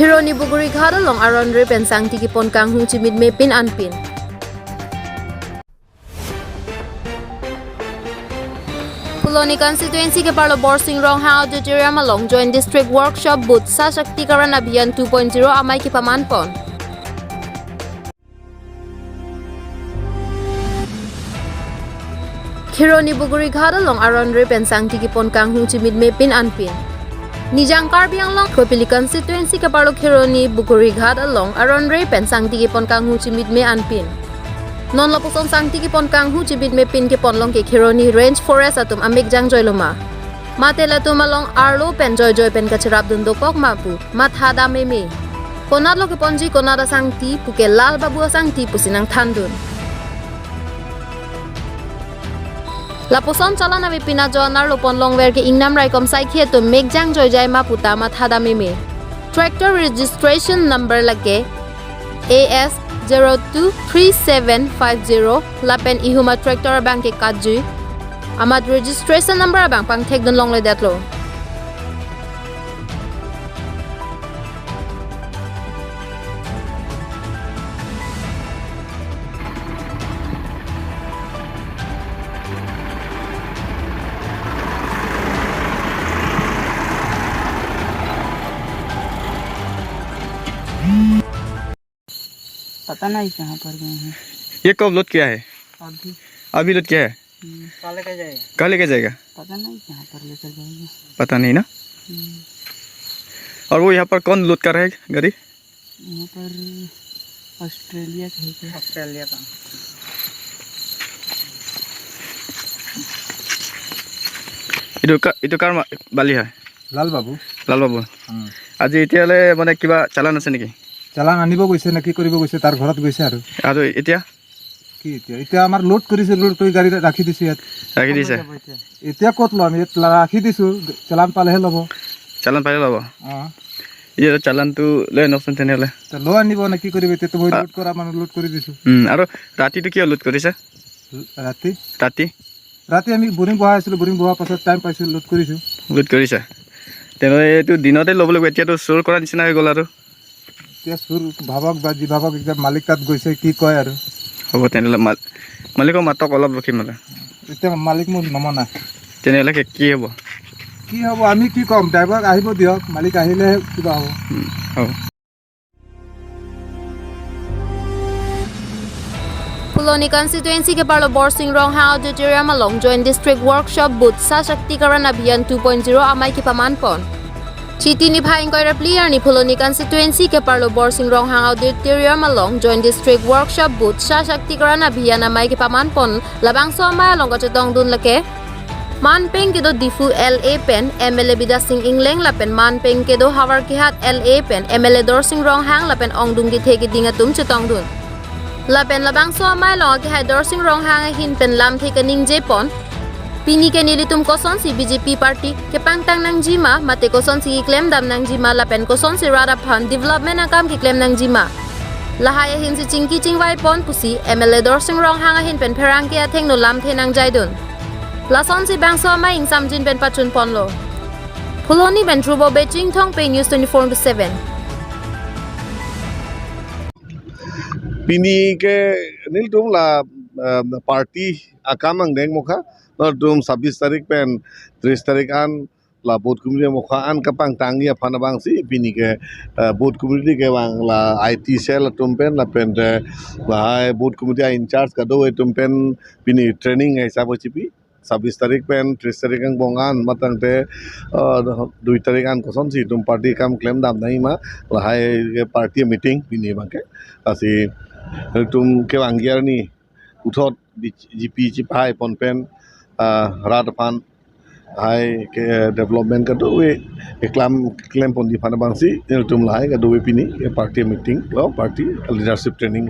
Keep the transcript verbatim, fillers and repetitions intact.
Kheroni Bugurighat along aron re pen sangti kepon kanghu chimitme pin anpin. Phuloni constituency keparlo Borsing Ronghang Auditorium along Joint District Workshop Booth Sashaktikiran Abhiyan two point zero amei kepaman pon. Kheroni Bugurighat along aron re pen sangti kepon kanghu chimitme pin anpin. Nijang Karbi Anglong Kopili constituency keparlo Kheroni Bugurighat along aron re pen sangti kepon kanghu chimitme anpin. Non lapuson sangti kepon kanghu chimitme pin kepon long ke Kheroni Range Forest atum amek jangjoi loma. Mate latum along arlo pen joijoi pen kacherap dun dokok ma pu matha dam meme. Konatlo keponji konat asangti puke Lal Babu asangti pusi nangthan dun. Lapuson chalan ave pina jo anerlo pon longver ke Ingnam Raikom saikhi atum mek jangjoi jai ma puta matha dam meme. Tractor registration number lake A S zero two three seven five zero lapen ihum a tractor abang ke katjui amat registration number abang pangthek dun longledetlo. पता नहीं कहाँ पर गए हैं। ये कब लोड किया है? अभी। अभी लोड किया है? हम्म। कहाँ लेके जाएगा? कहाँ लेके जाएगा? पता नहीं कहाँ पर लेकर जाएगा। पता नहीं ना? हम्म। और वो यहाँ पर कौन लोड कर रहा है गाड़ी? यहाँ पर ऑस्ट्रेलिया का है क्या? ऑस्ट्रेलिया का। এইটো কা-, এইটো কাৰ মা-, বালি হয়? লাল বাবু। লাল বাবু। উম। আজি এতিয়ালৈ মানে কিবা চালান আছে নেকি? চালান আনিব গৈছে নে কি কৰিব গৈছে, তাৰ ঘৰত গৈছে আৰু। আৰু এতিয়া? কি এতিয়া? এতিয়া আমাৰ লোড কৰিছে, লোড কৰি গাড়ী ৰাখি দিছে ইয়াত। ৰাখি দিছে? এতিয়া ক'ত ল'ম? ইয়াত লা-, ৰাখি দিছো, চালান পালেহে ল'ব। চালান পালে ল'ব? অ। এতিয়া চালানটো লৈ আনকচোন তেনেহ'লে। তে লৈ আনিব নে কি কৰিব? এতিয়াতো মই আ- লোড কৰা মানুহ লোড কৰি দিছো। উম, আৰু ৰাতিটো কিয় লোড কৰিছে? ৰাতি? ৰাতি? ৰাতি আমি বৰিং বহাই আছিলো, বৰিং বহোৱাৰ পাছত টাইম পাইছো, লোড কৰিছো। লোড কৰিছা? তেনেহ'লে এইটো দিনতে ল'ব লাগিব, এতিয়াতো চুৰ কৰা নিচিনা হৈ গ'ল আৰু। এতিয়া চুৰ ভাবক বা যি ভাবক, এতিয়া মালিক তাত গৈছে, কি কয় আৰু। হ'ব তেনেহ'লে, মাল-, মালিকক মাতক অলপ ৰখিম মানে। এতিয়া মালিক মোৰ নমনা। তেনেহ'লে কি, কি হ'ব? কি হ'ব, আমি কি ক'ম? ড্ৰাইভাৰ আহিব দিয়ক, মালিক আহিলেহে কিবা হ'ব। উম, হ'ব। Phuloni constituency keparlo Borsing Ronghang Auditorium along Joint District Workshop Booth Sashaktikiran Abhiyan two point zero amei kepaman pon. Chiti niphai ingkoi ra phli arni Phuloni constituency keparlo Borsing Ronghang Auditorium along Joint District Workshop Booth Sashaktikiran Abhiyan amei kepaman pon, labangso amei along kachetong dun lake man peng kedo Diphu L A pen M L A Bidya Sing Engleng lapen man peng kedo Howraghat L A pen M L A Dorsing Ronghang lapen ongdung kethe keding atum chetong dun. Lapen labangso amei along akehai Dorsing Ronghang ahin pen lamthe kaningje pon. Pini ke nelitum kosonsi B J P party kepangtang nangji ma, mate kosonsi keklem dam nangji ma, lapen kosonsi rat aphan development akam keklem nangji ma, lahai ahinsi chingki chingvai pon pusi M L A Dorsing Ronghang ahin pen pherangke athengno lamthe nangjai dun. Lasonsi bangso amei ingsamjin pen pachun ponlo. Phuloni pen Dhrubo Bey Chinthong, Pei News twenty-four into seven. Pini ke nelitum la, eh, party akam angdeng mokha, nelitum sabis tarik pen tris tarik an la booth committee mokha an kapangtangji aphan abangsi pini ke, eh, booth committee kevang la I T cell atum pen lapen te lahai booth committee in charge kadokave atum pen pini training hisab chipi. Sabis tarik pen tris tarik angbong an matangte, eh, dui tarik an kosonsi itum party akam klem dam nangji ma, lahai ke party meeting pini abangke. Lasi itum kevangji arni puthot B J P chipai pon pen, ah, rat aphan hai ke development kadokave keklem, klem ponji aphan abangsi nelitum lahai kadokave pini ke party meeting lo, party leadership training.